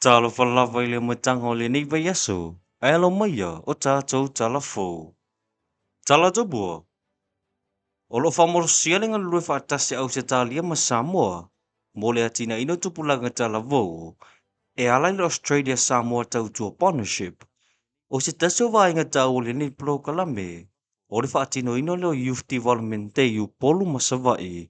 Talofa lava i le amataga o lenei vaiaso, ae alo maia o tatou tala fou. Tala Tupua. O lo o faamalosia le galulue faatasi a Ausetalia ma Samoa mo le atinaeina o tupulaga talavou e ala i le Australia Samoa Tautua Partnership. O se tasi o vaega taua o lenei polokalame, o le faatinoina lea o Youth Development Day i Upolu ma Savaii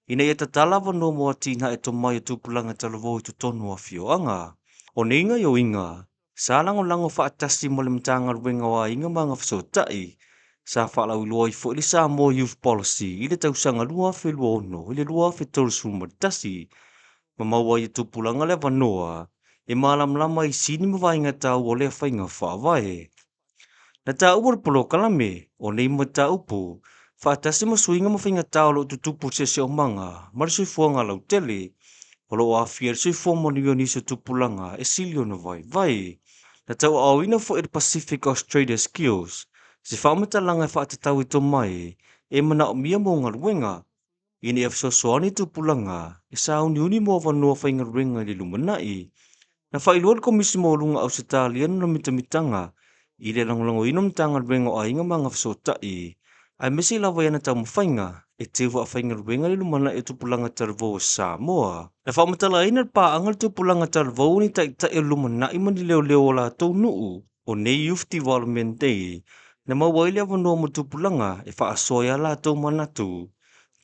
ina ia tatala avanoa mo atinae tomai o tupulaga talavou i totonu o afioaga. O nei gaoioiga, sa lagolago faatasi ma le Matagaluega o Aiga ma Agafesootai, sa faalauiloa ai foi le Samoa Youth Policy i le tausaga 2026 i le 2031, ma maua ai e tupulaga le avanoa e malamalama ai i sini ma vaega taua o lea faiga faavae. Na taua le polokalame o nei mataupu faatasi ma suiga ma faigata o lo o tutupu i le siosiomaga ma le soifuaga lautele, o lo o aafia ai le soifua manuia o nisi o tupulaga e sili ona vaivai. Na tauaaoina foi e le Pacific Australia Skills se faamatalaga e faatatau i tomai e manaomia mo galuega, ina ia fesoasoani tupulaga e sauniuni mo avanoa faigaluega i le lumanai. Na faailoa le Komisi Maualuga a Ausetalia lona mitamitaga i le lagolagoina o Matagaluega o Aiga ma Agafesootai, aemaise lava i ana taumafaiga e teu faafaigaluega le lumanai o tupulaga talavou o Samoa. Na faamatalaina e le paaga le tupulaga talavou o ni taitai o le lumanai ma ni leoleo o latou nuu. O nei Youth Development Day, na maua ai le avanoa mo tupulaga e faasoa ai a latou manatu,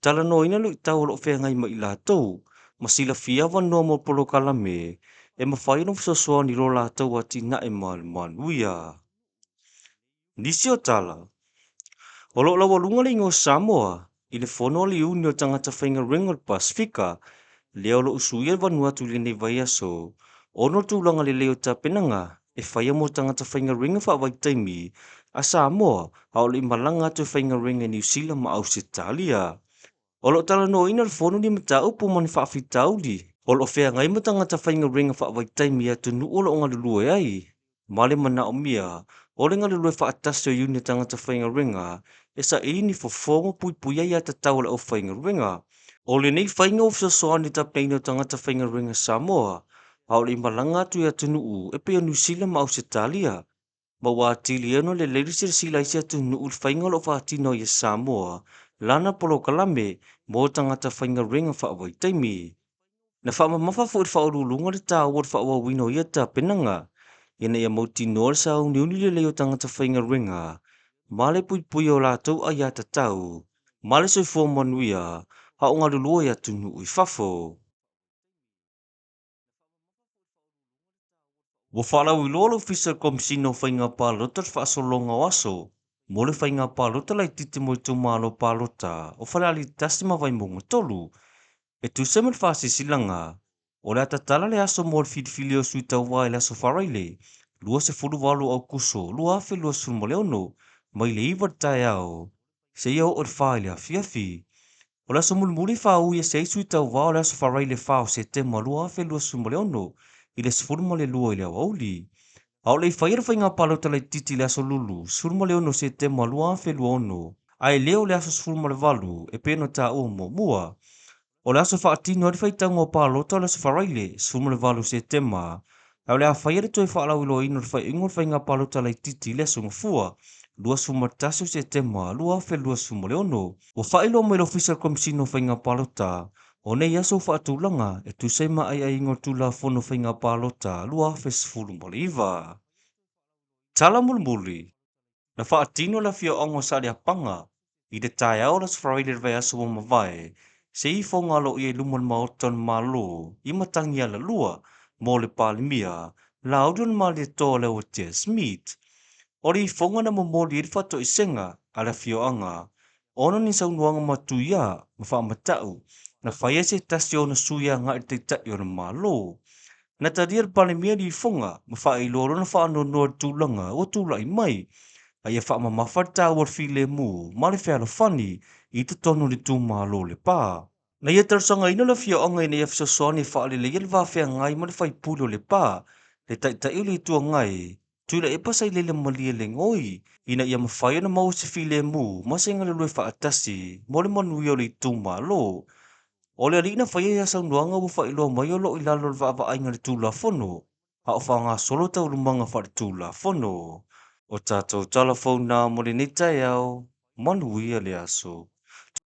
talanoaina luitau o lo o feagai ma i latou, ma silafia avanoa mo polokalame e mafai ona fesoasoani i lo latou atinae ma le manuia. Nisi o tala. O lo o laualuga le igoa o Samoa i le Fono a le Iuni o Tagata Faigaluega o le Pasefika, lea o lo o usuia le Vanuatu i lenei vaiaso, ona o le tulaga lelei o tapenaga e faia mo tagata faigaluega faavaitaimi a Samoa a o le i malaga atu e faigaluega i Niu Sila ma Ausetalia. O lo o talanoaina le Fono ni mataupu ma ni faafitauli o lo o feagai ma tagata faigaluega faavaitaimi i atunuu o lo o galulue ai, ma le manaomia o le galulue faatasi o iuni a tagata faigaluega e saili ni fofo ma puipuia aiatatau a le aufaigaluega. O lenei faiga ua fesoasoani i le tapenaina o tagata faigaluega Samoa a o le i malaga atu i atunuu e pei o Niu Sila ma Ausetalia, ma ua atili ai ona lelei le silasila a isi atunuu i le faiga o lo o faatino ai e Samoa lana polokalame mo tagata faigaluega faavaitaimi. Na faamamafa foi e le Faauluuluga le taua o le faaauauina o ia tapenaga ina ia mautinoa le sauniuni lelei o tagata faigaluega ma le puipuia o latou aiatatau ma le soifua manuia a o galulue i atunuu i fafo. Ua faalauiloa le Ofisa o le Komesina o Faiga Palota le faasologa o aso mo le faiga palota laitiiti mo itumalo palota o Falealili 1 ma Vaimauga 3. E tusa ai ma le faasilasilaga, o le a tatala le aso mo le filifilia o sui tauva i le aso Faraile 28 Aokuso 2026 mai le 9 i le taeao seia oo i le 4 i le afiafi. O le aso mulimuli e faaui ese ai sui tauva o le aso Faraile 4 o Setema 2026 i le 12 i le aoauli. A o le i faia le faiga palota laitiiti i le aso Lulu 16 o Setema 2026, ae le o le aso 18 e pei ona taua muamua. O le aso e faatino ai le faitauga o palota o le aso Faraile 18 o Setema, ae o le a faia le toe faalauiloaina o le faaiuga o le faiga palota laitiiti i le aso Gafua 21 o Setema 2026. Ua faailoa mai e le Ofisa o le Komesina o Faiga Palota, o nei aso ua faatulaga e tusa ai ma aiaiga o le Tulafono o Faiga Palota 2019. Tala mulimuli, na faatino le afioaga o Saleapaga i le taeao o le Aso Faraile i le vaiaso ua mavae, se ifoga aloaia i luma o le Maota o le Malo i Matagialalua mo le Palemia, Laulu le Malietoa Leuatea Smith. O le ifoga na momoli ai le faatoesega a le afioaga ona o ni saunoaga matuia ma faamatau na faia e se tasi o ona sui agai i le Taitai o le Malo. Na talia le Palemia le ifoga ma faailoa lona faanoanoa i le tulaga ua tulai mai, a ia faamamafa le taua o le filemu ma le fealofani i totonu o le itumalo o Lepa. Na ia talosagaina le afioaga ina ia fesoasoani e faaleleia le va feagai ma le faipule o Lepa, le Taitai o le Itu Agai, Tuilaepa Sailele Malielegaoi, ina ia mafai ona maua se filemu ma se galulue faatasi mo le manuia o le itumalo. O le alii na faia ia saunoaga ua faailoa mai o lo o i lalo o le vaavaaiga a le Tulafono. A o faagasolo taualumaga faaletulafono. O tatou tala fou na mo lenei taeao, manuia le aso.